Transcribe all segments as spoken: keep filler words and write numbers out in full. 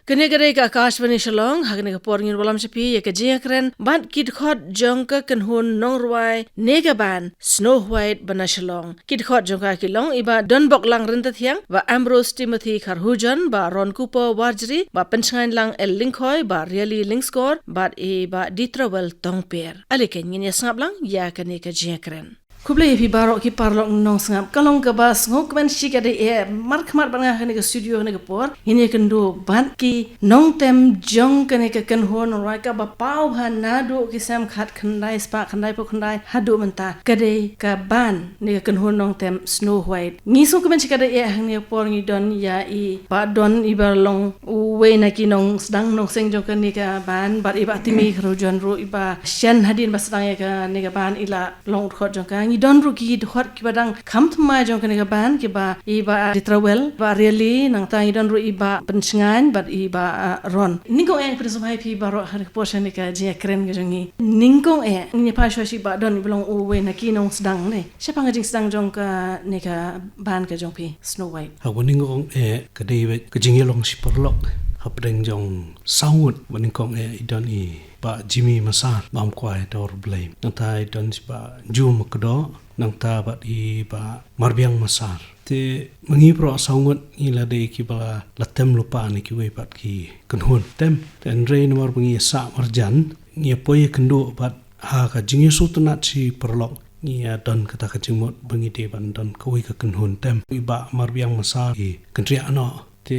Kane ka dei ka Akashvani Shillong, ha kane ka por ngin wallam sha phi ïa ka jingïakren bad ki dkhot jong ka kynhun nongrwai ne ka band Snow White ba na Shillong. Ki dkhot jong ka ki long i Bah Donboklang Ryntathiang, Bah Ambrose Timothy Kharhujon, Bah Ronkupo Warjri, Bah Pynshngaiñlang L Lyngkhoi, Bah Riali Lyngskor bad i Bah Ditrawel Tongper. Ale keiñ ngin ïa sngap lang ïa kane ka jingïakren. Khublei ïa phi baroh ki paralok nongsngap. Ka long kaba sngewkmen shikatdei eh markhmat bad nga ha kane ka studio ha kane ka por. Ngin ïakynduh bad ki nongtem jong kane ka kynhun nongrwai kaba paw bha naduh ki snem khatkhyndai spah khyndaiphew khyndai haduh mynta. Ka dei ka band ne ka kynhun nongtem Snow White. Ngi sngewkmen shikatdei eh ha kane ka por ngi don ïa i Bah Don iba long uwei na ki nongsdang nongseng jong kane ka band bad i Bah Timi Kharhujon ruh iba shen hadien ba sdang ïa kane ka band i la long u dkhot jong ka. Ngi don ruh ki dkhot kiba dang kham thymmai jong kane ka band, kiba i Bah Ditrawel, Bah Riali, nangta ngi don ruh i Bah Pynshngaiñ bad i Bah, ah, Ron. Nyngkong eh, phi sngewbha ïa phi baroh ha kane ka por sha kane ka jingïakren ka jong ngi. Nyngkong eh, ngin ïa phai shuwa sha i Bah Don iba long uwei na ki nongsdang ne shaphang ka jingsdang jong kane ka band ka jong phi Snow White. Ha kaba nyngkong eh ka dei beit ka jingïalong shi paralok hapdeng jong saw ngut. Ba nyngkong eh i don i Bah Jimmy Massar, bam kwai Dor Blei. Nangta i don shi Bah Ju Makdoh, nangta bad i Bah Marbiang Massar. Te ma ngi baroh saw ngut ngi la dei kiba la tem lypa na kiwei pat ki kynhun tem. Te hynrei namar ba ngi ïa sah marjan, ngi ïa poi ïakynduh bad ha ka jingïasngewtynnat shi paralok ngi ïa don kata ka jingmut ba ngi dei ban don kawei ka kynhun tem. I Bah Marbiang Massar i kynriah noh. Te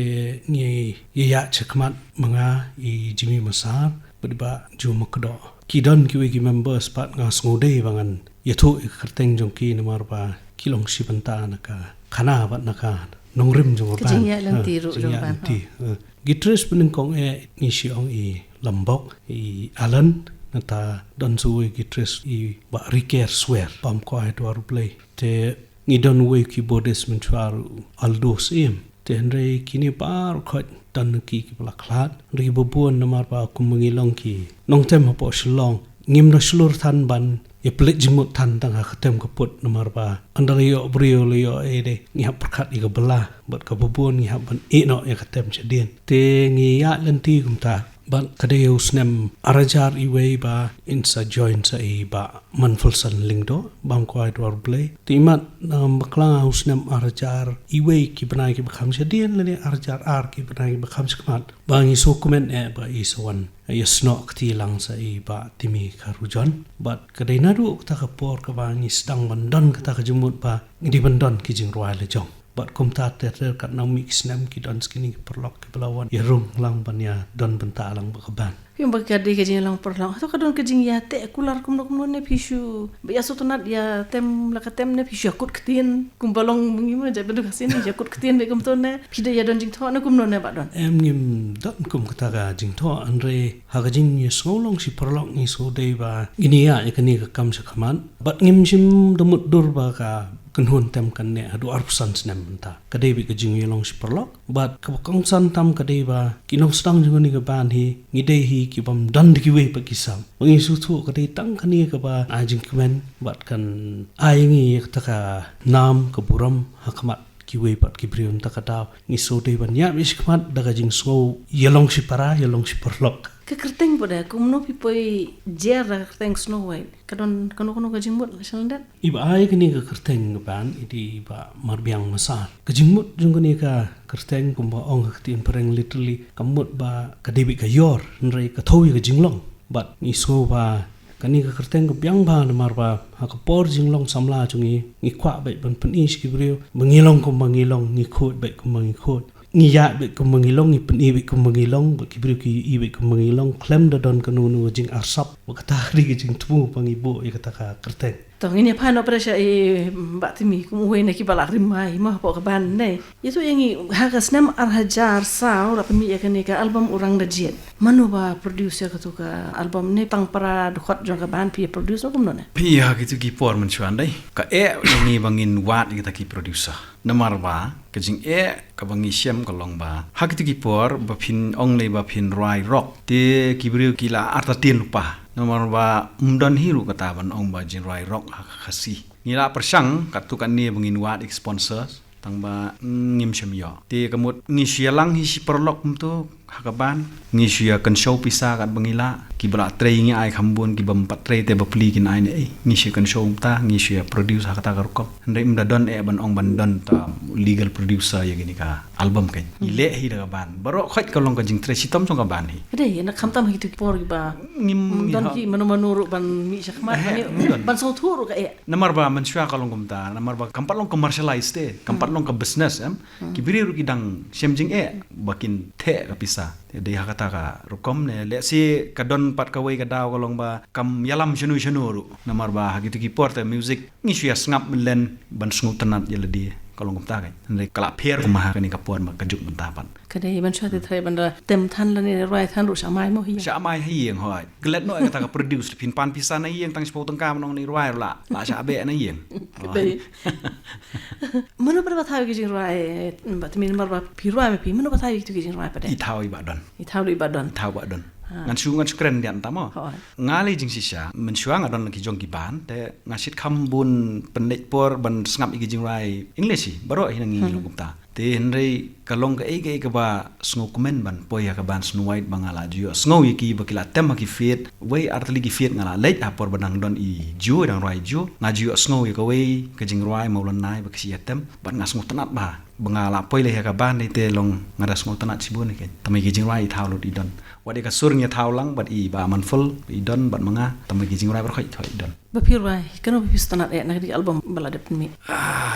ngi ïa ïaid shakhmat ma nga, i Jimmy Massar bad i Bah Ju Makdoh. Ki don kiwei ki members pat, nga sngewdei ba ngan ïathuh ïa ka kyrteng jong ki namar ba ki long shi bynta na ka khana bad na ka nongrim jong ka band. Ka jingïaid lynti ruh jong ka band. Guitarist ba nyngkong eh ngi shu ong i Lambok, i Alan, nangta don sa uwei guitarist i Bah Riker Swer, bam kwai Dor Blei. Te ngi don uwei keyboardist mynshuwa ruh, Aldo Syiem. Te hynrei kine baroh khoit don ki kiba la khlad. Hynrei kiba bun namar ba kumba ngi long ki nongtem hapoh Shillong, ngim da shlur than ban ïa pynleit jingmut than tang ha ka tem ka put namar ba ynda la ïoh briew la ïoh ei de, ngi hap pyrkhat ïa ka bylla bad kaba bun ngi hap ban ïeh noh ïa ka tem shadien. Te ngi ïaid lynti kumta. Bad ka dei u snem ar hajar iwei ba ngin sa join sa i Bah Manfelson Lyngdoh, bam kwai Dor Blei. Te imat, um, bakla nga u snem ar hajar iwei ki bnai kiba kham shadien lane ar hajar ar ki bnai kiba kham shakhmat, ba ngi sngewkmen eh ba i sa wan ïasnoh kti lang sa i Bah Timi Kharhujon. Bad ka dei naduh kata ka por kaba ngi sdang ban don kata ka jingmut ba ngi dei ban don ki jingrwai la jong. Bad kumta ter ter katno mih ki snem ki don sa kine ki paralok kiba la wan ïarung lang ban ïadon bynta lang bad ka band. Phi ong ba ka dei ka jingïalong paralok, hato ka don ka jingïateh kular kumno kumno ne phi shu ba ïasngewtynnat ïa tem la ka tem ne phi shu ïakut ktien kumba long ngi ma jait ba duk hasin ïakut ktien bad kumto ne phi da ïadon jingthoh ne kumno ne Bah Don? Em, ngim don kum kata ka jingthoh, hynrei ha ka jingïasngewlong shi paralok ngi sngewdei ba ngin ïaid ïa kane ka kam shakhmat. Bad ngim shym da mutdur ba ka kynhun tem kan neh haduh arphew san snem mynta. Ka dei beit ka jingïalong shi paralok. Bad kaba kongsan tam ka dei ba ki nongsdang jong kane ka band hi, ngi dei hi kibym don da kiwei pat ki sam. Ba ngi sngewthuh ka dei tang kane kaba ai jingkmen bad kan ai ngi ïa kata ka nam ka burom ha khmat kiwei pat ki briew. Nangta ka daw ngi sngewdei ban ïaid beit shakhmat da ka jingsngew ïalong shi para, ïalong shi paralok. Ka kyrteng pat de, kumno phi poi jer da ka kyrteng Snow White? Ka don kano kano ka jingmut la shalyndet? Iba ai kane ka kyrteng ka band i dei i Bah Marbiang Massar. Ka jingmut jong kane ka kyrteng kumba ong ha ka ktien phareng literally ka mut ba ka dei beit ka ïor, hynrei ka thew ïa ka jinglong. Bad ngi sngew ba kane ka kyrteng ka biang bha namar ba ha ka por jinglong samla jong ngi, ngi kwah beit ban pyni sha ki briew ba ngi long kumba ngi long, ngi khuid beit kumba ngi khuid. Ngi ïaid beit kumba ngi long, ngi pyni beit kumba ngi long, ba ki briew ki ïohi beit kumba ngi long, khlem da don kano kano jingarsap. Ba kata ka dei ka jingthmu ba ngi buh ïa kata ka kyrteng. To ngin ïa phai noh pat sha i Bah Timi kum uwei na kiba la rim mai ma hapoh ka band ne. Ïathuh ïa ngi, ha ka snem ar hajar saw la pynmih ïa kane ka album U Rang Da Jied. Mano ba produce ïa kato ka album ne tang para dkhot jong ka band phi ïa produce ne kumno ne? Phi, ha kito ki por mynshuwa dei ka eh ïa ngi ba ngin wad ïa kita ki producer. Namar ba ka jingeh kaba ngi shem ka long ba ha kito ki por ba phin ong lei ba phin rwai rock, te ki briew ki la artatien lypa. Namar ba ym don hi ruh kata ban ong ba jingrwai rock ha ka Khasi. Ngi la pyrshang katto katne ba ngin wad ïa ki sponsors, tang ba ngim shym ïoh. Te ka mut ngi shu ïalang hi shi paralok kumto, Ha ka band ngi shu ïa kynshew pisa katba ngi lah, kiba lah trei ngi ai kham bun, kiba ym pat trei te bapli kin ai ne ei. Ngi shu ïa kynshew mynta, ngi shu ïa produce ha kata ka rukom. Hynrei ym da don eh ban ong ban don ta legal producer ïa kane ka album kan. Ngi leh hi da ka band. Baroh khoit ka long ka jingtrei shitom jong ka band hi. Ka dei, na khamtam ha kitu ki por kiba ngim ym don hi mano mano ruh ban mih shakhmat ban sngewthuh ruh ka eh. Namar ba mynshuwa ka long kumta, namar ba kam pat long commercialize te, kam pat long ka business em. Ki briew ruh ki dang shem jingeh ba kin theh ka pisa. Te dei ha kata ka rukom ne, lehse ka don pat kawei ka daw ka long ba kam ïalam shano shano ruh. Namar ba ha kitu ki por te music ngi shu ïa sngap mynlen ban sngewtynnat ïa lade, ka long kumta kan. Hynrei ka la pher kumba ha kane ka por ba ka juk mynta pat. Ka dei ban shu te trai ban da tem than lane rwai than ruh sha mai mo hi. Sha mai ha ïing hoi. Klet noh kata ka produce, phin pan pisa na ïing tang shiphew tyngka ban ong ne rwai ruh la. La sha beh na ïing. Ka dei. Mano pat ba thaw ki jingrwai, ba tmi namar ba phi rwai ma phi, mano ba thaw ki tu ki jingrwai pat de? I thaw i Bah Don. I thaw i Bah Don. I thaw Bah Don. Ngan shu, ngan shu kren dian ta mo. Nga lei jingshisha, mynshuwa nga don ki jong ki band, te nga shit kham bun pynleit por ban sngap ïa ki jingrwai English hi, baroh hi na ngi long kumta. Te hynrei ka long kaei kaei kaba sngewkmen ban poi ha ka band Snow White ba nga la ju ïohsngew ïa ki ba ki la tem ha ki feat, wei ar tylli ki feat nga la leit ha por ba dang don i Ju, dang rwai Ju, nga ju ïohsngew ïa kawei ka jingrwai Mawlynnai ba ki shu ïa tem, bad nga sngewtynnat ba ba nga la poi lei ha ka band te long nga da sngewtynnat shibun ïa ki. Tang ma ki jingrwai i thaw lut i Don. Wat ïa ka sur ngi thaw lang bad i Bah Manful, i Don bad ma nga, tang ma ki jingrwai baroh khoit i don. Ba phi rwai, kano ba phi sngewtynnat eh na ka dei album ba la dep pynmih?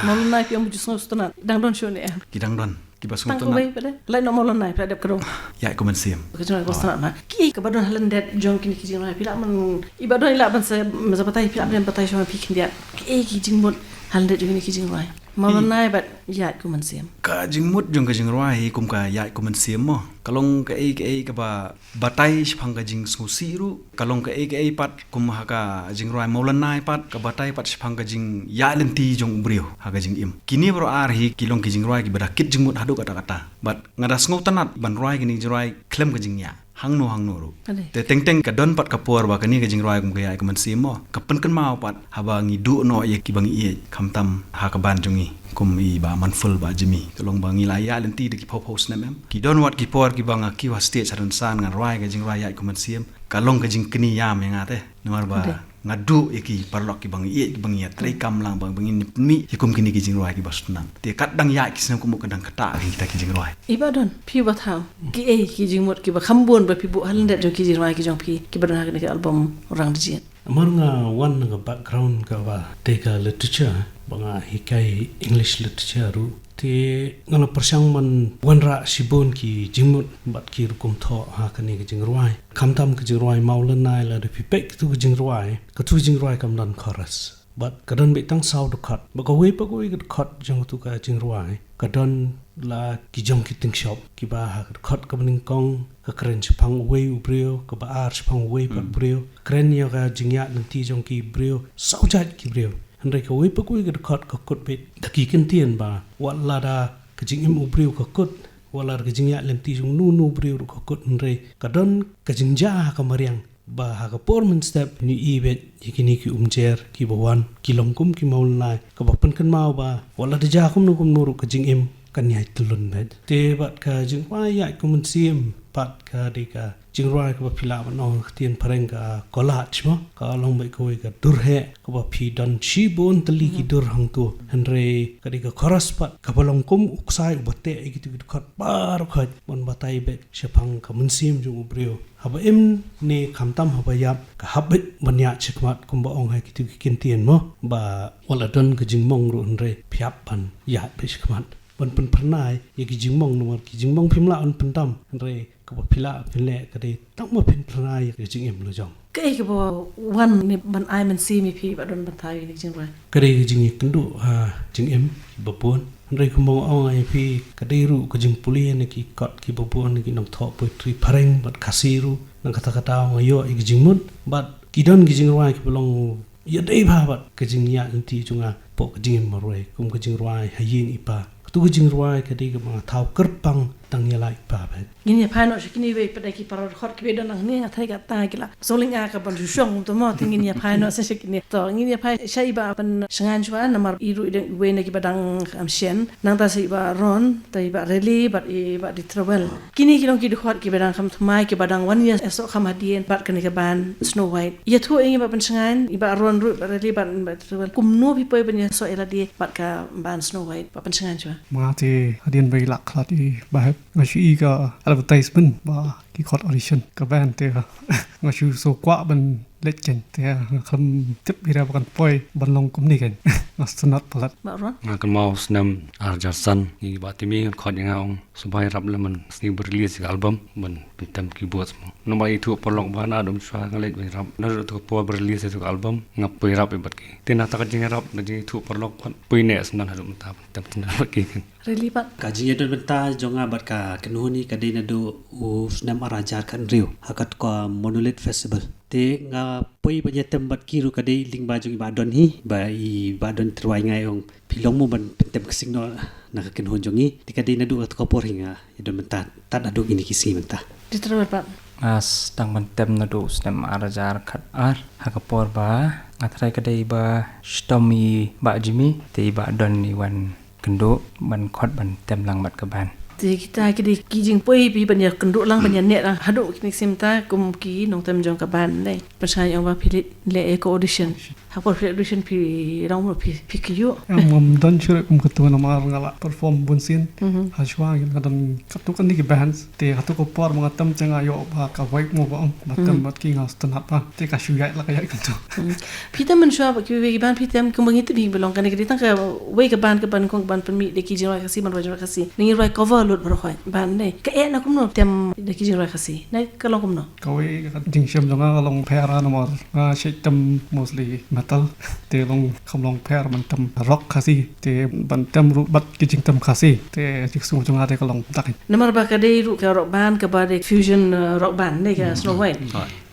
Mawlynnai phi ong ba ju sngewtynnat, dang don shuh ne em? Ki dang don, kiba sngewtynnat. Tang kawei pat de, lait noh Mawlynnai phi la dep kano? Ïaid kum mynsiem. Ka jingrwai kaba sngewtynnat ma. Ki kaba don ha lyndet jong kine ki jingrwai phi lah ban, i Bah Don i lah ban sa, sa batai, phi lah ban batai shuwa phi khyndiat. Ki, ki jingmut ha lyndet jong kine ki jingrwai. Mawlynnai bad Ïaid kum mynsiem. Ka jingmut jong ka jingrwai hi kum ka Ïaid kum mynsiem mo. Ka long kaei kaei kaba batai shaphang ka jingsngewsih ruh. Ka long kaei kaei pat kum ha ka jingrwai Mawlynnai pat ka batai pat shaphang ka jingïaid lynti jong u briew ha ka jingim. Kine baroh ar hi ki long ki jingrwai kiba da kit jingmut haduh katta katta. Bad nga da sngewtynnat ban rwai kine ki jingrwai khlem ka jingïaid hangno hangno ruh. Te teng teng ka don pat ka por ba kane ka jingrwai kum ka Ïaid kum mynsiem mo, ka pynkynmaw pat haba ngi duh noh ïa kiba ngi ïeit, khamtam ha ka band jong ngi kum i Bah Manful, Bah Jimmy. Ka long ba ngi la ïaid lynti da ki phew phew snem em. Ki don wat ki por kiba nga kiew ha stage ha rynsan ngan rwai ka jingrwai Ïaid kum mynsiem. Ka long ka jingkñia ïa nga te. Namar ba nga duh ïa ki paralok kiba ngi ïeit, kiba ngi ïa trei kam lang, ba ngi pynmih ïa kum kine ki jingrwai kiba sngewtynnat. Te kat dang ïaid ki snem kumno ka dang ktah ïa kita ki jingrwai. I Bah Don, phi ba thaw kiei ki jingmut kiba kham bun ba phi buh ha lyndet jong ki jingrwai ki jong phi kiba don ha kane ka album Rang Djied? Namar nga wan na ka background kaba te ka literature, ba nga hikai English literature ruh. Te nga la pyrshang ban wanrah shibun ki jingmut bad ki rukom thoh ha kane ka jingrwai. Khamtam ka jingrwai Mawlynnai, lada phi peit katu ka jingrwai, katu ka jingrwai kam don chorus. Bad ka don beit tang saw dkhot. Bad kawei pa kawei ka dkhot jong katu ka jingrwai ka don la ki jong ki tyngshop, kiba ha ka dkhot kaba nyngkong ka kren shaphang uwei u briew, kaba ar shaphang uwei pat u briew. Kren ïa ka jingïaid lynti jong ki briew, saw jait ki briew. Hynrei kawei pa kawei ka dkhot ka kut beit da ki kyntien ba wat lada ka jingim u briew ka kut, wat lada ka jingïaid lynti jong uno uno u briew ruh ka kut, hynrei ka don ka jingjia ha ka mariang ba ha ka por mynstep ngi ïohi beit ïa kine ki umjer kiba wan, ki long kum ki Mawlynnai, kaba pynkynmaw ba wat lada jia kumno kumno ruh ka jingim kan ïai tylli beit. Te bad ka jingrwai Ïaid kum mynsiem pat ka dei ka jingrwai kaba phi lah ban ong ha ka ktien phareng ka collage mo, ka long beit kawei ka dur heh kaba phi don shibun tylli ki dur hangto. Hynrei ka dei ka chorus pat kaba long kum u ksai uba teh ïa kitu ki dkhot baroh khoit ban batai beit shaphang ka mynsiem jong u briew. Haba im ne khamtam haba ïap, ka hap beit ban ïaid shakhmat kumba ong ha kitu ki kyntien mo, ba wat la don ka jingmong ruh hynrei phi hap ban ïaid beit shakhmat ban pynphyrnai ïa ki jingmong, namar ki jingmong phim lah ban pyndam, hynrei kaba phi lah phin leh ka dei tang ba phin phyrnai ïa ka jingim la jong. Kaei kaba wan ne ban ai mynsiem ïa phi Bah Don ban thaw ïa kine ki jingrwai? Ka dei ka jingïakynduh ha jingim kiba bun. Hynrei kumba nga ong ïa phi, ka dei ruh ka jingpule na ki kot kiba bun na ki nongthoh poetry phareng bad Khasi ruh. Na kata ka daw nga ïoh ïa ka jingmut bad ki don ki jingrwai kiba long ïadei bha bad ka jingïaid lynti jong nga hapoh ka jingim marwei, kum ka jingrwai Ha Ïing I Pa. Katu ka jingrwai ka dei kaba nga thaw kyrpang Tang ïa lai pa phet. Ngin ïa phai noh sha kine wei pat da ki para dkhot kiba don hangne, nga tharai kata ki la song lyngba ka ban shu shong kumta mo, te ngin ïa phai noh sha kine. To ngin ïa phai sha i Bah Pynshngain shuwa namar i ruh i dang wei na kiba dang kham shen. Nangta sha i Bah Ron, te i Bah Rally bad i Bah Ditrawel. Kine ki long ki dkhot kiba dang kham thymmai, kiba dang wan ïasoh kham hadien bad kane ka band Snow White. Ïathuh ïa ngi Bah Pynshngain, i Bah Ron ruh, Bah Rally bad i Bah Ditrawel, kumno phi poi ban ïasoh ïa lade bad ka band Snow White? Bah Pynshngain shuwa. Ma nga te hadien ba i la khlad i Bah Hep, nga shu i ka advertisement ba ki khot audition ka band, te nga shu sngewkwah ban leit kein, te nga khlem tip ïa ba kan poi ban long kumne kein. Nga sngewtynnat palat. Bah Ron? Nga kynmaw snem ar hajar san, i Bah Timi khot ïa nga, ong sngewbha ïarap lem, mynsngi ba release ka album ban pyntem keyboards mo. Namar ïathuh paralok ba na dum shuwa nga leit ban ïarap. Naduh kata ka por ba release ïa ka album nga poi ïarap bad ki. Te na kata ka jingïarap, na jingïathuh paralok pat poi ne sngewdon haduh mynta ban pyntem bad ki kein. Rally pat? Ka jingïadon bynta jong nga bad ka kynhun hi ka dei naduh u snem ar hajar khathynriew ha kata ka Monolith Festival. Te nga poi ban ïatem bad ki ruh ka dei lyngba jong i Bah Don hi, ba i Bah Don i tyrwa ïa nga, ong phi long mo ban pyntem ksing noh na ka kynhun jong ngi. Te ka dei naduh kata ka por hi nga ïadon bynta tad haduh kine ki sngi mynta. Ditrawel pat? Nga sdang ban tem naduh u snem ar hajar khatar, ha ka por ba nga tharai ka dei ba shitom i Bah Jimmy, te i Bah Don i wan kynduh ban khot ban tem lang bad ka band. Te kita ki dei ki jingpoi phi ban ïakynduh lang, ban ïaneh lang haduh kine ki sngi mynta kum ki nongtem jong ka band ne? Pynshai ong ba phi leh ïa ka audition. Ha por phi leh audition phi long mo, phi, phi kyiuh? Em, ngam don shuh ruh kum katu namar nga la perform bun sien. Mhm. Hashwa nga don katto katne ki bands. Te katu ka por ba nga tem te nga ïoh ba ka vibe mo ba ong ba tem bad ki nga sngewtynnat ba. Te ka shu ïaid la ka ïaid kumtu. Hmm. Phi tem mynshuwa bad kiwei kiwei ki band, phi tem kumba ngi tip hi ba long kane ka dei tang kawei ka band, ka band kong, ka band pynmih da ki jingrwai Khasi, ban rwai jingrwai Khasi. Ngi rwai cover lut baroh band ne. Ka eh na kumno tem da ki jingrwai Khasi? Ne ka long kumno? Kawei ka jingshem jong nga ka long pher namar nga shait tem mostly metal. Te long kham long pher ban tem rock Khasi. Te ban tem ruh bad ki jingtem Khasi. Te jingsngew jong nga te ka long tak. Namar ba ka dei ruh ka rock band kaba dei fusion, eh, rock band ne ka Snow White.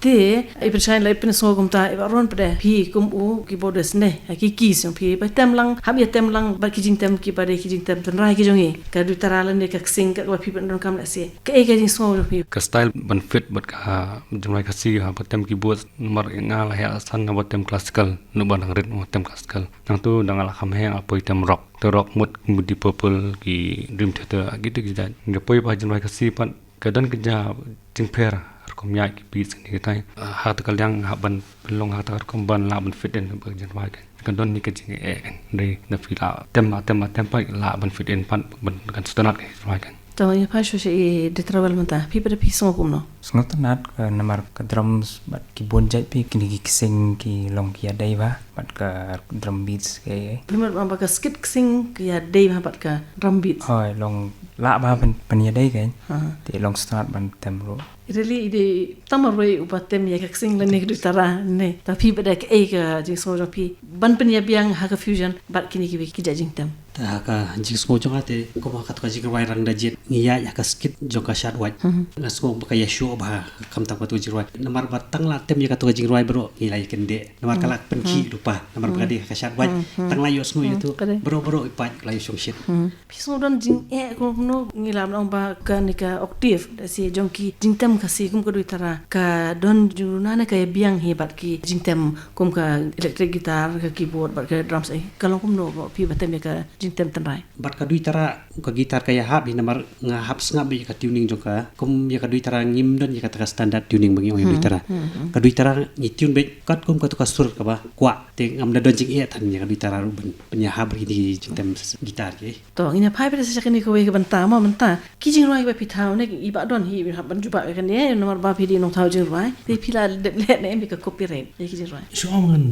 Te i Pynshai la i pynsngew kumta, i Bah Ron pat de, phi kum u keyboardist ne, ki keys jong phi ba tem lang, hap ïa tem lang bad ki jingtem kiba dei ki jingtem tynrai ki jong ngi. Ka duitara lane ka ksing kaba phi pyndonkam lehse. Kaei ka jingsngew jong phi? Ka style ban fit bad ka jingrwai Khasi ha ba tem keyboard, namar nga la heh san na ba tem classical, na ba dang rit na ba tem classical. Nangtu dang la kham heh nga poi tem rock. Te rock mut ki Deep Purple, ki Dream Theater, ki tu ki jait. Nga poi ba jingrwai Khasi pat ka don ka jingpher rukom ïaid ki beats kine kitai. Ha kata ka liang hap ban long ha kata ka rukom ban lah ban fit in ba ka jingrwai ka. Ka don hi ka jingeh kan. Dei na phi la tem, la tem, la tem pat lah ban fit in pat ban kan sngewtynnat ka jingrwai kan. To ïa phai shuh sha i Ditrawel mynta. Phi pat phi sngew kumno? Sngewtynnat ka namar ka drums bad ki bun jait phi kine ki ksing ki long ki ïadei bha bad ka drum beats ki. Phi mut ba ka skit ksing ki ïadei bha bad ka drum beats. Hooid, long lah bha pyn, pynïadei kan. Ha. Te long sngewtynnat ban tem ruh. Really i dei tang marwei uba tem ïa ka ksing lane ka duitara ne. Ta phi pat de kaei ka jingsngew jong phi ban pynïabiang ha ka fusion bad kine kiwei ki jait jingtem? Ta ha ka jingsngew jong nga te kum ha katu ka jingrwai Rang Da Jied ngi ïaid ha ka skit jong ka Shadwait. Mhm. Nga sngew ba ka ïashoh bha khamtam katu ka jingrwai. Namar ba tang la tem ïa katu ka jingrwai baroh ngi la ïakynduh. Namar ka la pynkhih lypa. Namar ba ka dei ha ka Shadwait. Tang la ïohsngew ïa tu. Ka dei. Baroh baroh i paid la ïohsngew shit. Mhm. Phi sngew don jingeh kumno, ngi la ong ba kane ka octave lehse jong ki jingtem Khasi kum ka duitara ka don jingduna ne ka ïabiang hi bad ki jingtem kum ka electric guitar, ka keyboard bad ka drums, eh, ka long kumno ba phi ba tem ïa ka jingtem tynrai? Bad ka duitara ka guitar ka ïahap hi namar nga hap sngap beit ïa ka tuning jong ka, kum ïa ka duitara ngim don ïa kata ka standard tuning ba ngi ong ïa duitara. Ka duitara ngi tune beit katkum katu ka sur kaba kwah, te ngam da don jingeh than ïa ka duitara ruh ban pynïahap ïa ki jingtem guitar ki. To, ngin ïa phai pat sha kane kawei ka bynta mo mynta. Ki jingrwai kiba phi thaw ne, i Bah Don hi i hap ban jubab ïa kane, namar ba phi dei nongthaw jingrwai. Te phi la dep leh ne em ïa ka copyright ïa ki jingrwai? Shu ong ngan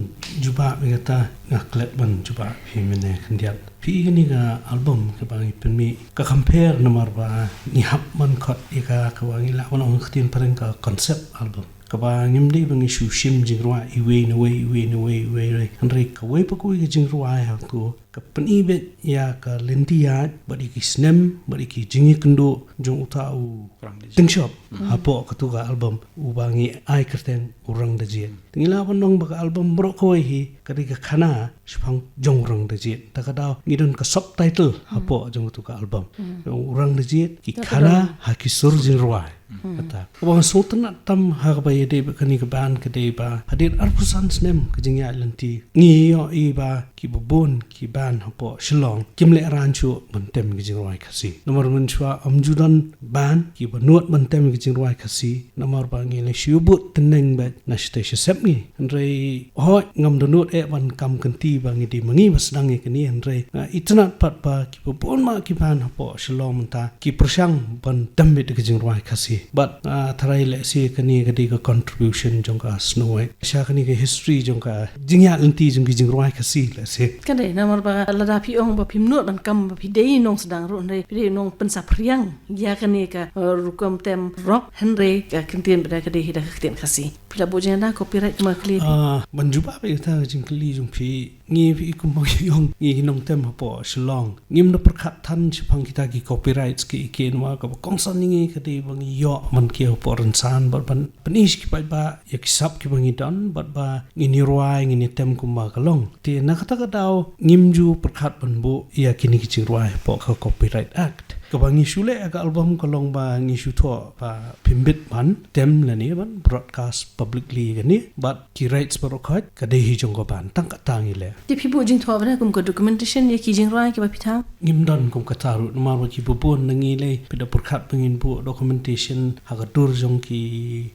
jubab ïa kata, nga klet ban jubab ïa phi mynne khyndiat. Phi, kane ka album kaba ngi pynmih ka compare namar ba ngi hap ban khot ïa ka, kaba ngi lah ban ong ha ka ktien phareng ka concept album. kaba ngim dei ba ngi shu shim jingrwai iwei na wei, iwei na wei, iwei na wei. Hynrei kawei pa kawei ka jingrwai ha tu ka pyni beit ïa ka lynti ïaid bad ïa ki snem bad ïa ki jingïakynduh jong uta u tyngshop hapoh katu ka album uba ngi ai kyrteng U Rang Da Jied. Te ngi lah ban ong ba ka album baroh kawei hi ka dei ka khana shaphang jong U Rang Da Jied. Ta ka daw ngi don ka subtitle hapoh jong utu ka album. U Rang Da Jied, ki khana ha ki sur jingrwai. Kata. Kaba nga sngewtynnat tam ha kaba ïadei bad kane ka band ka dei ba hadien arphew san snem ka jingïaid lynti ngi ïohi ba kiba bun ki band hapoh Shillong kim leh rang shuh ban tem ki jingrwai Khasi. Namar mynshuwa ym ju don band kiba nud ban tem ki jingrwai Khasi. Namar ba ngi la shu bud tneng beit na shatei sha sepngi. Hynrei hooid ngam da nud eh ban kam kynti ba ngi dei ma ngi ba sdang ïa kane, hynrei nga itynnat pat ba kiba bun ma ki band hapoh Shillong mynta ki pyrshang ban tem beit da ka jingrwai Khasi. Bad nga tharai lehse kane ka dei ka contribution jong ka Snow White sha kane ka history jong ka jingïaid lynti jong ki jingrwai Khasi lehse. Ka dei namar ba lada phi ong ba phim nud ban kam ba phi dei nongsdang ruh, hynrei phi dei nongpynsaphriang ïa kane ka, eh, rukom tem rock, hynrei ka kyntien ba da ka dei hi da ka ktien Khasi. Phi la buh jingïada copyright ma kli. Ah, ban jubab ïa kata ka jingkylli jong phi, ngi phi kum ba ngi ong ngi ki nongtem hapoh Shillong. Ngim da pyrkhat than shaphang kita ki copyrights ki, ki namar kaba kongsan ïa ngi ka dei ba ngi ïoh man ki hapoh rynsan bad ban pyni sha ki paidbah ïa ki sap kiba ngi don bad ba ngin ïa rwai ngin ïa tem kumba ka long. Te na kata ka daw ngim ju pyrkhat ban buh ïa kine ki jingrwai hapoh ka Copyright Act. Kaba ngi shu leh ïa ka album ka long ba ngi shu thoh ba phim bit ban tem lane ban broadcast publicly kane bad ki rights baroh khoit ka dei hi jong ka band, tang kata ngi leh. Te phi buh jingthoh ba da kum ka documentation ïa ki jingrwai kiba phi thaw? Ngim don kum kata ruh namar ba kiba bun na ngi lei phi da pyrkhat ba ngin buh documentation ha ka dur jong ki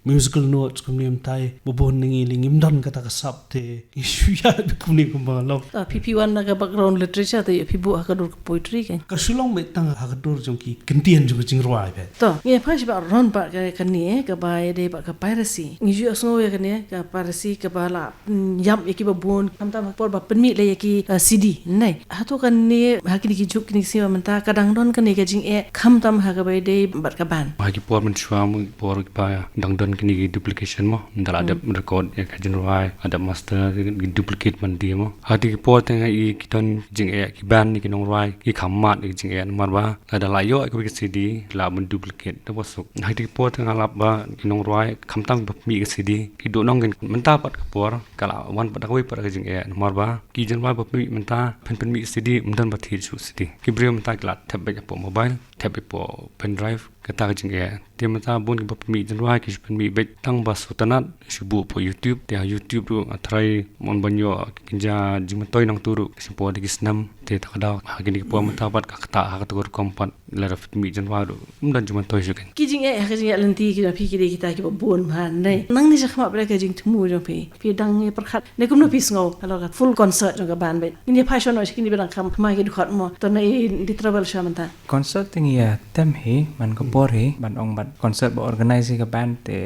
musical notes kumne mynta, ba bun na ngi lei ngim don kata ka sap te ngi shu ïa kumne kumba long. Ah, phi phi wan na ka background literature te phi buh ha ka dur ka poetry kan? Ka shu long beit tang ha ka dur jong ki kyntien jong ka jingrwai beit. To, ngi phai shi ba ron ba ka, kane, kaba ïadei ba ka piracy. Ngi ju ïohsngew ïa kane, ka piracy kaba la, mm, ïap ïa kiba bun, khamtam ha ka por ba pynmih leh ïa ki, eh, C D, ne. Hato kane, ha kine ki juk kine ki sien mynta, ka dang don kane ka jingeh, khamtam ha kaba ïadei bad ka band. Ha ki por mynshuwa mo, ki por kiba dang don kine ki duplication mo, ynda la dep record ïa ka jingrwai, la dep master, ki duplicate ban die mo. Ha kine ki por te nga i ki don jingeh, ki band, ki nongrwai, ki kham mad ïa ki jingeh namar ba lada la ïoh ïa kawei ka C D la ban duplicate da ba suk. Ha kine ki por te nga lap ba ki nongrwai khamtam ba pynmih ka C D ki duh nong kin mynta pat ka por ka la wan pat da kawei pat ka jingeh namar ba ki jingrwai ba pynmih mynta phin pynmih C D ym don ba thied shuh C D. Ki briew mynta ki la thep beit hapoh mobile, thep beit hapoh pen drive, kata ka jingeh. Te mynta bun kiba pynmih jingrwai ki shu pynmih beit tang ba sngewtynnat shu buh hapoh YouTube. Te ha YouTube ruh nga tharai mon ban ïoh ki kynja jingmyntoi nangtu ruh shu buh da ki snem. Te ta ka daw ha kine ki por mynta pat ka ktah ha kata ka rukom pat lada pynmih jingrwai ruh ym don jingmyntoi shuh kan. Ki jingeh ha ka jingeh lynti ki jong phi ki dei kita kiba bun bha ne. Nangne sha khmat bad ka jingthmu jong phi, phi dang ïa pyrkhat ne kumno phi sngew halor ka full concert jong ka band beit? Ngin ïa phai shuwa noh sha kine ba dang kham, kham ki dkhot mo, to na i di travel shuwa mynta. Concert te ngi ïa tem hi man ka por hi ban ong bad concert ba organize hi ka band te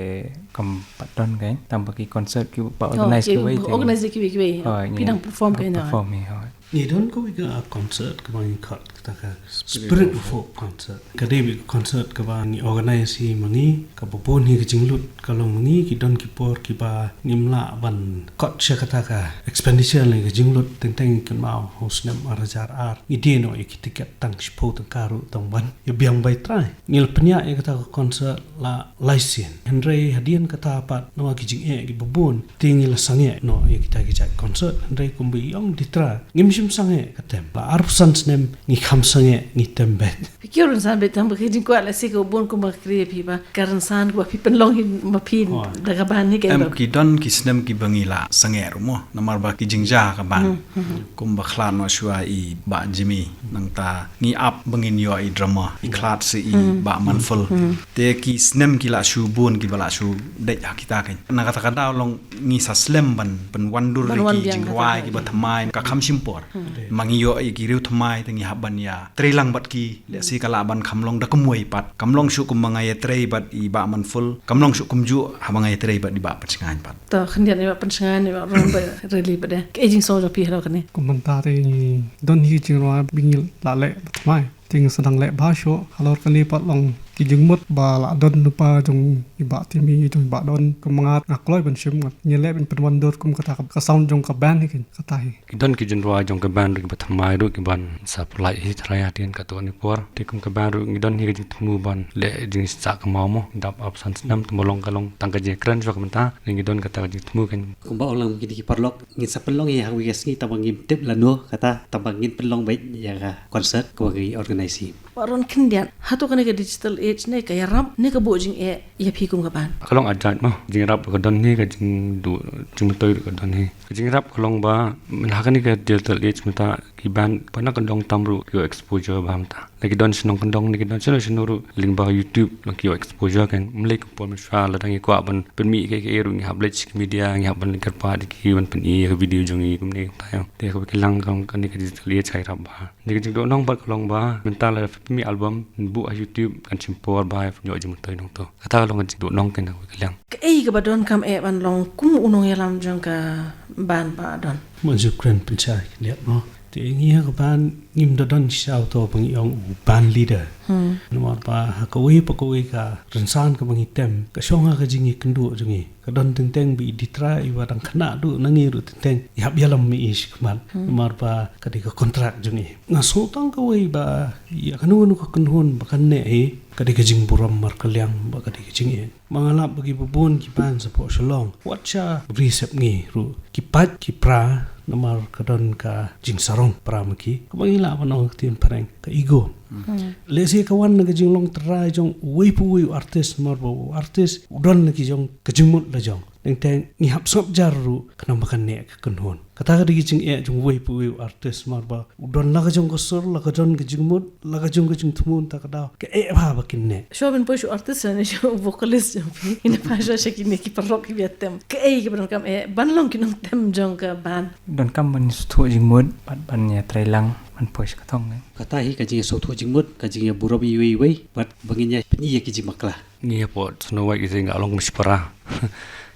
kam pat don kein, tang ba ki concert kiba organize kiwei te ngi organize kiwei kiwei. Hooid, phi dang perform kein, perform hi, hooid. Ngi don kawei ka concert kaba ngi khot kata ka Spirit of Hope concert. Ka dei beit ka concert kaba ngi organize hi ma ngi, kaba bun hi ka jinglut ka long ma ngi, ki don ki por kiba ngim lah ban kot sha kata ka expenditure lane ka jinglut, teng teng kynmaw ha u snem ar hajar ar ngi die noh ïa ki tiket tang shiphew tyngka ruh tang ban ïa biang bai trai. Ngi la pynïaid ïa kata ka concert la lai sien. Hynrei hadien kata pat namar ki jingeh kiba bun te ngi la sangeh noh ïa kita ki jait concert. Hynrei kumba i ong di trai ngim shym sangeh ka tem. La arphew san snem ngi kham sangeh ngi tem beit. Phi kiew rynsan beit tang ba ka jingkwah lehse ka bun kumba ka kri phi ba ka rynsan kaba phi pynlong hi ma phi da ka band hi kein. Em, ki don ki snem kiba ngi la sangeh ruh mo namar ba ki jingjia ka band. Kumba khlad noh shuwa i Bah Jimmy, nangta ngi ap ba ngin ïoh i drummer, i khlad sa i Bah Manful. Te ki snem ki la shu bun kiba la shu dei ha kita kein. Na kata ka daw long ngi sa slem ban pynwandur ïa ki jingrwai kiba thymmai ka kham shim por. Ma ngi ïoh ïa ki riew thymmai te ngi hap ban ïa trei lang bad ki, lehse ka lah ban kham long da kumwei pat. Kam long shuh kumba nga ïa trei bad i Bah Manful, kam long shuh kumjuh haba nga ïa trei bad i Bah Pynshngaiñ pat. To khyndiat i Bah Pynshngaiñ, i Bah Ron ba rili bad ïa ka jingsngew jong phi halor kane. Kum mynta te ngi don hi jingrwai ba ngi la leh ba thymmai. Te ngi sdang leh bha shuh halor kane pat long Ki jingmut ba la don lypa jong i Bah Timmy, jong i Bah Don, kum nga, nga kloi ban shim, ngat ngi leh ban pynwandur kum kata ka, ka sound jong ka band hi, kata hi. Ki don ki jingrwai jong ka band ruh kiba thymmai ruh kiban sa pynlait hi trai ha tien kato ni por. Te kum ka band ruh ngi don hi ka jingthmu ban leh jingshisha ka maw mo, dap ap san snem, te mo long ka long tang ka jingkren jong ka mynta. Ngi don kata ka jingthmu kan. Kumba ong lang kine ki paralok, ngin sa pynlong hi ha kawei ka sngi, tang ba ngim tip lano kata, tang ba ngin pynlong beit ïa ka concert kaba ngi organize hi. Baron khyndiat, hato kane ka digital age ne ka ïarap ne ka buh jingeh ïa phi kum ka band? Ka long ajaid mo, jingrap ka don hi, ka jingduh jingmyntoi ka don hi. Ka jingrap ka long ba mynta ha kane ka digital age mynta ki band ba na kyndong tam ruh ki ïoh exposure ba mynta. La ki don shnong kyndong ne ki don shano shano ruh lyngba YouTube la ki ïoh exposure kan. Ym lei kum por mynshuwa, lada ngi kwah ban pynmih kaei kaei ruh ngi hap leit sha ki media, ngi hap ban leit kyrpad ïa ki ban pyni ïa ka video jong ngi kumne kumta ïa. Te kaba ki lang ka long kane ka digital age ha ïarap bha. Kane ka jingduh nong bad ka long ba mynta lada phi pynmih album, buh ha YouTube, kan shim por bha ïa pynïoh jingmyntoi nongto. Kata ka long ka jingduh nong kane kaba ki lang. Kaei kaba donkam eh ban long kum u nongïalam jong ka band, Bah Don? Mo, ju kren pynshai khyndiat mo. Te ngi ha ka band ngim da don shisha uto ba ngi ong u band leader. Hmm. Namar ba ha kawei pa kawei ka rynsan kaba ngi tem, ka shong ha ka jingïakynduh jong ngi. Ka don teng teng ba i Ditra iba dang khynnah duh na ngi ruh teng teng i hap ïalam ma i shakhmat. Hmm. Namar ba ka dei ka contract jong i. Nga sngew tang kawei ba ïa kano kano ka kynhun ba kan neh hi, ka dei ka jingburom markylliang bad ka dei ka jingeh. Ma nga lap ba kiba bun ki band shapoh Shillong, wat sha Bri Sepngi ruh ki pait ki pra namar ka don ka jingsarong pra ma ki, kaba ngi lah ban ong ka ktien phareng ka ego. Hmm. Lehse ka wan na ka jinglong trai jong uwei pa uwei u artist, namar ba u artist u don na ki jong ka jingmut la jong. Teng teng ngi hap sngap jar ruh khnang ba kan neh ka kynhun. Kata ka dei ka jingeh jong uwei pa uwei u artist, namar ba u don la ka jong ka sur, la ka jong ka jingmut, la ka jong ka jingthmu, ta ka daw ka eh bha ba kin neh. Shuwa ban poi sha u artist ne sha u vocalist jong phi, ngin ïa phai sha kine ki paralok kiba ïa tem. Kaei kaba donkam eh ban long ki nongtem jong ka band? Donkam ban sngewthuh jingmut bad ban ïa trei lang ban poi sha ka thong ne. Kata hi ka jingïasngewthuh jingmut, ka jingïaburom iwei iwei bad ba ngin ïa pyni ïa ki jingbakla. Ngi hapoh Snow White ki jingïalong mishpara.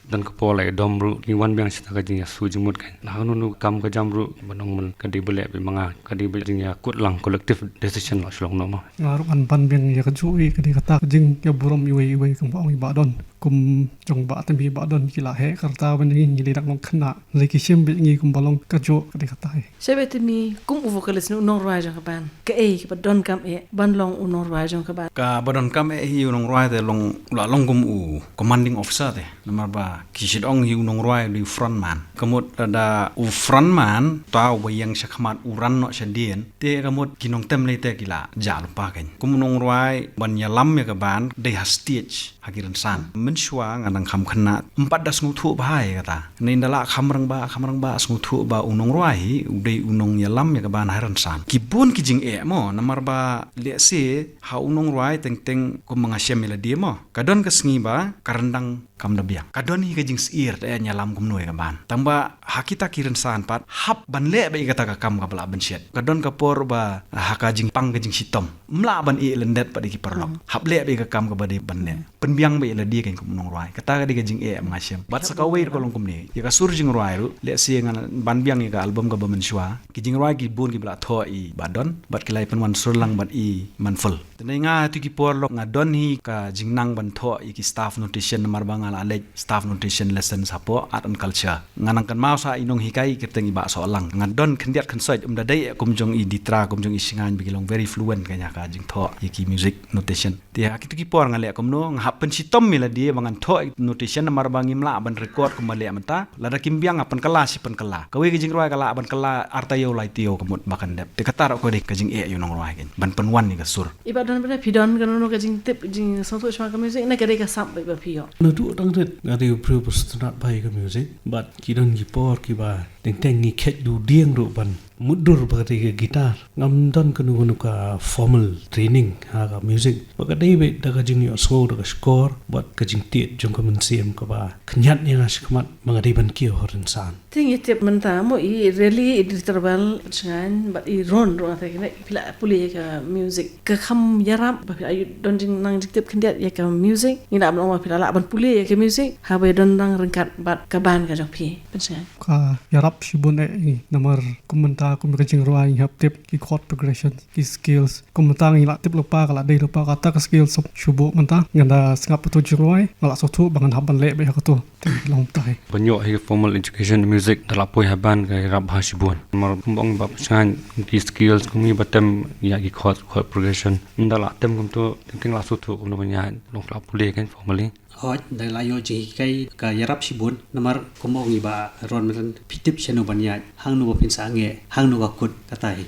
Don ka por la i dom ruh ngi wan biang sha ka jingïasngewthuh jingmut kan. Na kano kano ka kam ka jam ruh ban ong man ka dei ba leh beit ma nga, ka dei ba jingïakut lang, collective decision la shu long noh mo. Nga ruh ngan ban biang ïa kajuh, ka dei kata ka jingïaburom iwei iwei, kumba ong i Bah Don. Kum jong Bah Timmy, Bah Don ki la heh ka rta ban ïa ngi, ngi la dang long khynnah. Lei ki shim beit ïa ngi kumba long kajuh, ka dei kata hi. Sha Bah Timmy, kum u vocalist ne u nongrwai jong ka band, kaei kaba donkam eh ban long u nongrwai jong ka band? Kaba donkam eh hi u nongrwai te long, la long kum u commanding officer te. Namar ba ki shait ong hi u nongrwai u dei u frontman. Ka mut lada u frontman, uta uba ïeng shakhmat, u ran noh shadien, te ka mut ki nongtem lei te ki la jah lypa kan. Kum u nongrwai ban ïalam ïa ka band dei ha stage, ha ki rynsan. Mynshuwa nga dang kham khynnah, ym pat da sngewthuh bha ïa kata. Hynrei ynda la kham rangbah, kham rangbah, sngewthuh ba u nongrwai hi u dei u nongïalam ïa ka band ha rynsan. Ki bun ki jingeh mo, namar ba lehse ha u nongrwai teng teng kumba nga shem ïa lade mo, ka don ka sngi ba ka ryndang kam da biang. Ka don hi ka jingsyier, te ngi ïalam kumno ïa ka band. Tang ba ha kita ki rynsan pat hap ban leh beit ïa kata ka kam kaba lah ban shet. Ka don ka por ba ha ka jingpang ka jingshitom, ym lah ban ïeh lyndet pat ïa ki paralok. Hmm. Hap leh beit ïa ka kam kaba dei ban leh. Hmm. Pynbiang beit ïa lade kan kum u nongrwai. Kata ka dei ka jingeh ba nga shem. Bad sa kawei ruh ka long kumne. Ïa ka sur jingrwai ruh, lehse ngan ban biang ïa ka album kaba mynshuwa, ki jingrwai ki bun kiba la thoh i Bah Don bad ki la ïa pynwan sur lang bad i Manful. Te nai nga ha kito ki por lok nga don hi ka jingnang ban thoh ïa ki staff notation, namar ba nga la leit staff notation lessons hapoh Art and Culture. Nga nang kynmaw sha i nonghikai kyrteng i Bah Sohlang. Nga don khyndiat khynsoit, ym da dei kum jong i Ditra, kum jong i Shngain ba ki long very fluent kan ïa ka jingthoh ïa ki music notation. Te ha kito ki por nga leh kumno, nga hap pynshitom ïa lade ba ngan thoh notation namar ba ngim lah ban record kumba leh mynta. Lada kim biang, nga pynkylla shi pynkylla. Kawei ka jingrwai ka lah ban kylla ar taïew lai taïew ka mut ba kan dep. Te kata ruh ka dei ka jingeh ïa u nongrwai kan, ban pynwan ïa ka sur. I Bah Don, phi don kano kano ka jingtip, jingsngewthuh shaphang ka music ne ka dei ka sap beit ba phi ïoh? Naduh dang rit nga dei u briew ba sngewtynnat bha ïa ka music, bad ki don ki por kiba teng teng ngi khet duh dieng ruh ban mutdur bad ka dei ka guitar. Ngam don kano kano ka formal training ha ka music. Bad ka dei beit da ka jingïohsngew da ka shkor bad ka jingtied jong ka mynsiem kaba khynñiat ïa nga shakhmat ba nga dei ban kiew ha rynsan. Te ngi tip mynta mo i Reli, i Dritarbel, Shngain bad i Ron ruh nga tip kine phi la pule ïa ka music. Ka kham ïarap ba phi la don jingnang jingtip khyndiat ïa ka music. Ngi lah ban ong ba phi la lah ban pule ïa ka music haba ïadon dang ryngkat bad ka band ka jong phi, Pynshngain? Ka ïarap shibun eh i, namar kum mynta Ah, kum ka jingrwai ngi hap tip ki chord progression, ki scales. Kum mynta ngi la tip lypa, ka la dei lypa kata ka scale sop shu buh mynta. Ngan da sngap ïa uto jingrwai, nga la sngewthuh ba ngan hap ban leh beit ha kato. Te long tai. Ban ïoh hi formal education music, da la poi ha band ka ïarap bha shibun. Namar kumba ong ba pynshngaiñ ki scales, kum ngi ba tem ïa ki chord, chord progression. Nda la tem kumto, teng teng la sngewthuh kumno ban ïaid, long la pule kan formally. Hooid, da la ïoh jinghikai ka ïarap shibun, namar kumba ong i Bah Ron mynta, phi tip shano ban ïaid, hangno ba phin sangeh, hangno ka kut, kata hi.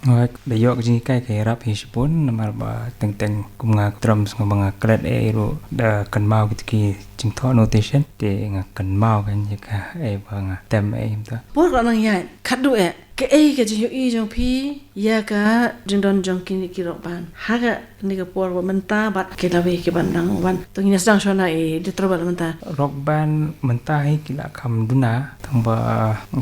Hooid, da ïoh ka jinghikai ka ïarap hi shibun, namar ba teng teng kum nga drums nga ba nga klet eh ruh da kynmaw kito ki jingthoh notation, te nga kynmaw kan ïa ka eh ba nga tem eh mynta. Por ka nang ïaid, khatduh eh, kaei ka jingïohi jong phi ïa ka jingdon jong kine ki rock band? Ha kane ka por ba mynta bad ki lawei ki ban dang wan. To ngin ïa sdang shuwa na i Di Trouble mynta. Rock band mynta hi ki la kham duna, tang ba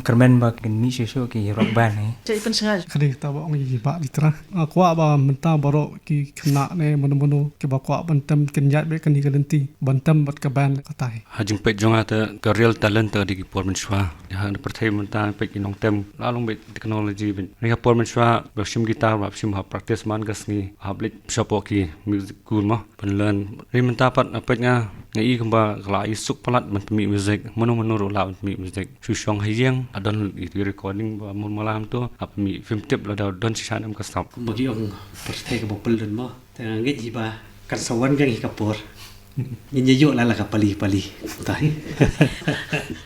kyrmen ba kin mih shuh shuh ki rock band hi. Cha i pynshngaiñ. Kane kata ba ong i Bah Di Trouble. Nga kwah ba mynta baroh ki khynnah ne mano mano kiba kwah ban tem kin ïaid beit kane ka lynti, ban tem bad ka band, kata hi. Ha jingpeit jong nga te ka real talent te ka dei ki por mynshuwa. Ha ka pyrthei mynta peit ki nongtem la long beit technology beit. Hynrei ha por mynshuwa ba shim guitar, ba shim ha practice man ka sngi, hap leit shapoh ki music school mo, pynlearn. Hynrei mynta pat peit nga, nga i kumba ka la i suk palat ban pynmih music, mano mano ruh lah ban pynmih music. Shu shong ha ïing, ha don i recording ba mul malam to, hap pynmih, phim tip lada don shisha ne em ka sap. Kumba ki ong, pyrthei kaba pyllun mo. Te nga ngeit hi ba kan sa wan gang hi ka por. Ngin ïa ïoh la la ka pali pali. Utai.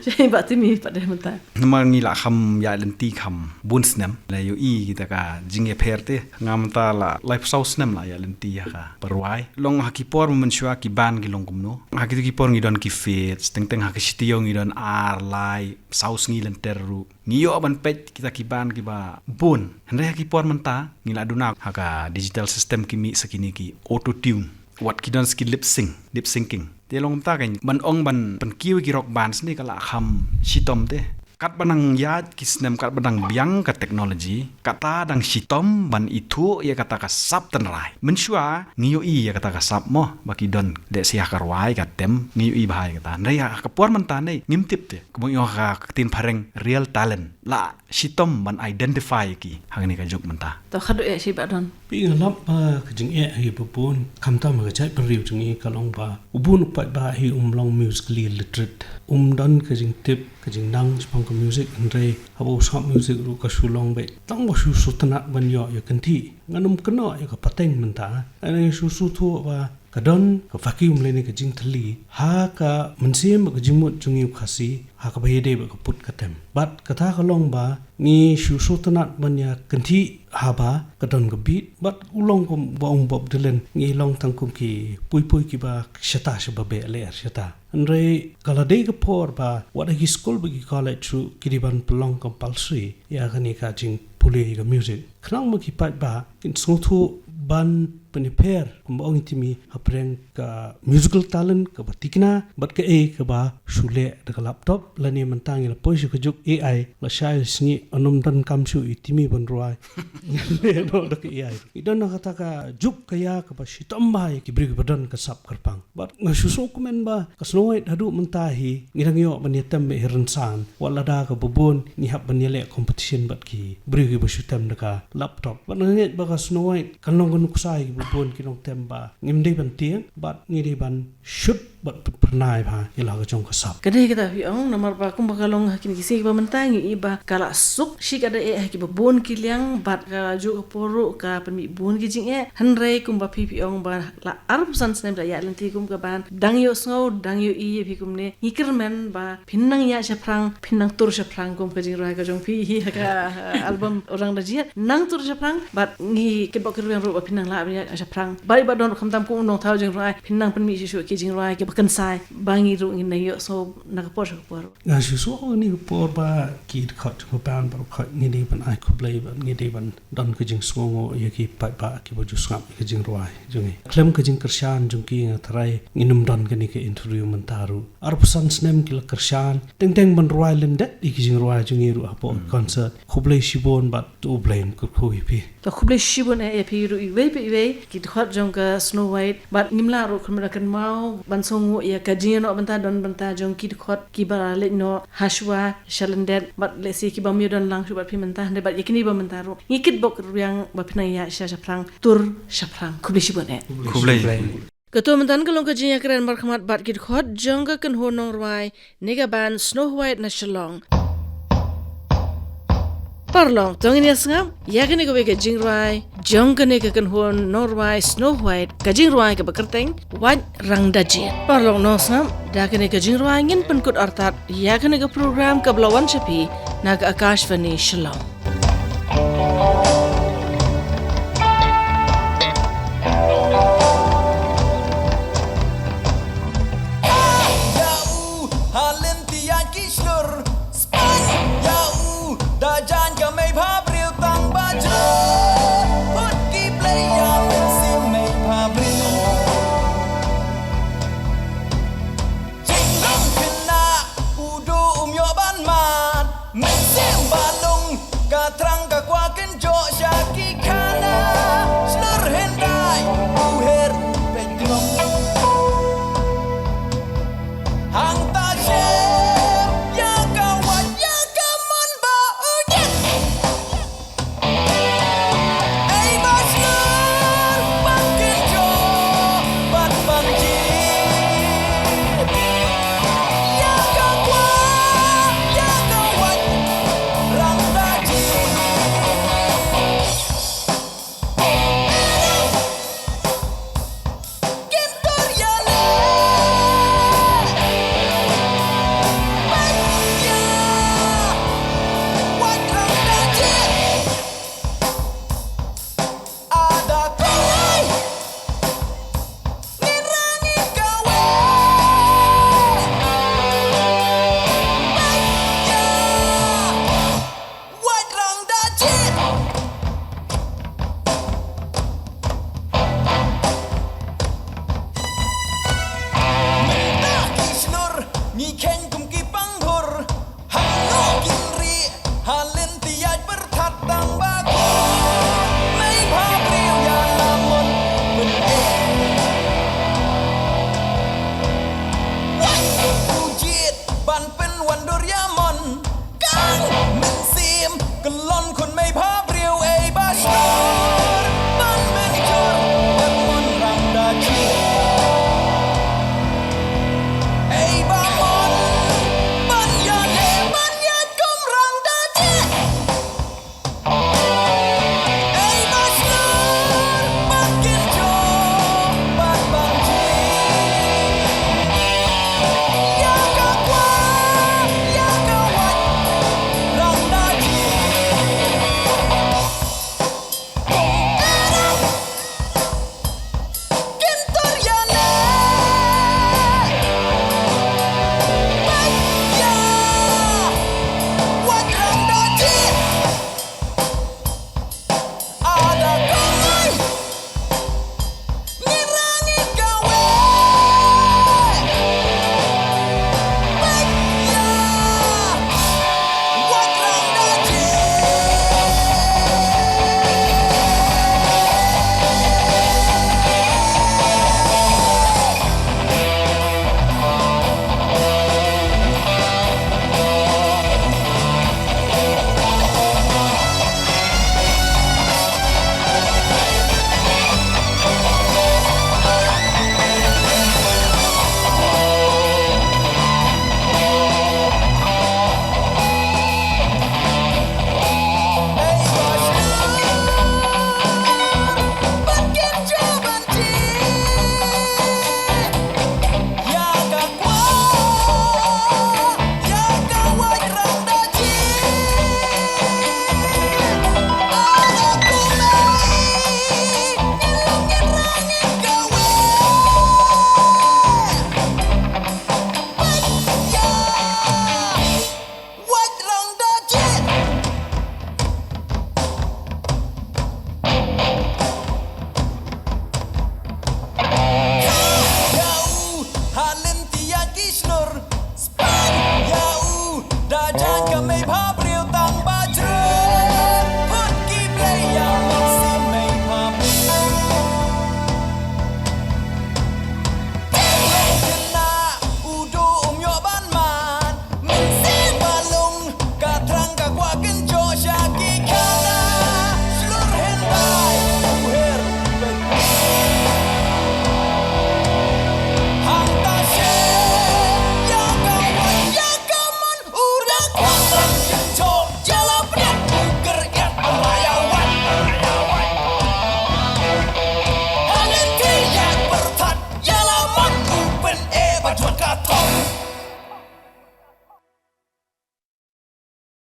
Jai ba timi pat deh mynta. Namar ngi la kham ïaid lynti kham bun snem. La ïohi kita ka jingïapher te. Nga mynta la laiphew saw snem la ïaid lynti ïa ka pyrwai. Long ha ki por mynshuwa ki band ki long kumno. Ha kito ki por ngi don ki fete, teng teng ha ka shi taïew ngi don ar lai saw sngi lynter ruh. Ngi ïoh ban peit kita ki band kiba bun. Hynrei ha ki por mynta ngi la duna ha ka digital system ki mih sa kine ki auto tune. Wat ki don sa ki lip sync, lip syncing. Te long mynta kan ban ong ban pynkiew ïa ki rock bands ne ka la kham shitom te. Katba nang ïaid ki snem, katba dang biang ka technology, kata dang shitom ban ithuh ïa kata ka sap tynrai. Mynshuwa ngi ïohi ïa kata ka sap mo, ba ki don, lehse ha ka rwai ka tem, ngi ïohi bha ïa kata. Hynrei ha ka por mynta ne ngim tip te. Kumba ong ha ka ktien phareng, real talent. La shitom ban identify ïa ki ha kane ka juk mynta. To khatduh eh shi Bah Don. Phi, nga lap ba ka jingeh hi ba bun, khamtam ha ka jaitbynriew jong ngi, ka long ba u bun u paidbah hi um long musically literate. Um don ka jingtip, ka jingnang shaphang ka music, hynrei haba u sngap music ruh ka shu long beit tang ba shu sngewtynnat ban ïoh ïa kynthih. Ngan ym kynnoh ïa ka pateng mynta, hynrei shu sngewthuh ba ka don ka vacuum lane ka jingthylli ha ka mynsiem bad ka jingmut jong ngi u Khasi, ha kaba ïadei bad ka put ka tem. Bad kata ka long ba ngi shu sngewtynnat ban ïa kynthih haba ka don ka beat. Bad u long kumba ong Bob Dylan, ngi long tang kum ki pui pui kiba shata shaba beh lyer shata. Hynrei ka la dei ka por ba wat ha ki skul bad ki college ruh ki dei ban pynlong compulsory ïa kane ka jingpule ïa ka music. Khnang ba ki paidbah kin sngewthuh ban pynïapher, kumba ong i Timi, hapdeng ka musical talent kaba thikna bad kaei kaba shu leh da ka laptop, lane mynta ngi la poi sha ka juk A I, la shai la shngih, ym don kam shuh i Timi ban rwai. Ngi leh noh da ka A I. I don ha kata ka juk ka ïa kaba shitom bha ïa ki briew kiba don ka sap kyrpang. Bad nga shu sngewkmen ba ka sngewbha haduh mynta hi ngi dang ïoh ban ïatem beit hi rynsan, wat lada kaba bun ngi hap ban ïaleh competition bad ki briew kiba shu tem da ka laptop. Bad nga ngeit ba ka sngewbha kan long ka nuksa ïa kiba bun ki nongtem ba ngim dei ban tieng bad ngi dei ban shut bad phyrnai bha ïa la ka jong ka sap. Ka dei kata phi ong, namar ba kumba ka long ha kine ki sngi kiba mynta ngi i ba ka la suk shi ka da eh ha kiba bun ki liang bad ka juh ka por ruh ka pynmih bun ki jingeh. Hynrei kumba phi phi ong ba la arphew san snem da ïaid lynti kum ka band, dang ïohsngew, dang ïohi ïa phi kumne. Ngi kyrmen ba phin nang ïaid shaphrang, phin nang tur shaphrang kum ka jingrwai ka jong phi hi ha ka, uh, album Orang Da Jied. Nang tur shaphrang bad ngi kitbok kitrwiang ruh ba phin nang lah ban ïaid shaphrang. Bad i Bah Don ruh khamtam kum u nongthaw jingrwai, phin nang pynmih shuh shuh ki jingrwai kiba kynsai ba ngi ruh ngin nang ïohsngew na ka por sha ka por. Nga shu sngewthuh ha kane ka por ba ki dkhot jong ka band baroh khoit ngi dei ban ai khublei bad ngi dei ban don ka jingsngewnguh ïa ki paidbah kiba ju sngap ïa ka jingrwai jong ngi. Khlem ka jingkyrshan jong ki nga tharai ngin ym don kane ka interview mynta ruh. Arphew san snem ki la kyrshan, teng teng ban rwai lyndet ïa ki jingrwai jong ngi ruh hapoh, hmm, concert. Khublei shibun bad to U Blei un kyrkhu ïa phi. To khublei shibun eh ïa phi ruh iwei pa iwei, ki dkhot jong ka Snow White, bad ngim lah ruh kumno kynmaw ban sngew ïa ka jingïakynduh bynta don bynta jong ki dkhot kiba la leit noh hashwa sha lyndet, bad lehse kiba ym ïadon lang shuh bad phi mynta, hynrei bad ïa kine ba mynta ruh ngi kitbok rwiang ba phin nang ïaid sha shaphrang, tur shaphrang. Khublei shibun eh. Khublei. Kato mynta ka long ka jingïakren markhmat bad ki dkhot jong ka kynhun nongrwai ne ka band Snow White na Shillong. Paralok, to ngin ïa sngap ïa kane kawei ka jingrwai jong kane ka kynhun nongrwai Snow White, ka jingrwai kaba kyrteng Wait Rang Da Jied. Paralok, nongsngap, da kane ka jingrwai ngin pynkut artat ïa kane ka program kaba la wan sha phi na ka Akashvani Shillong.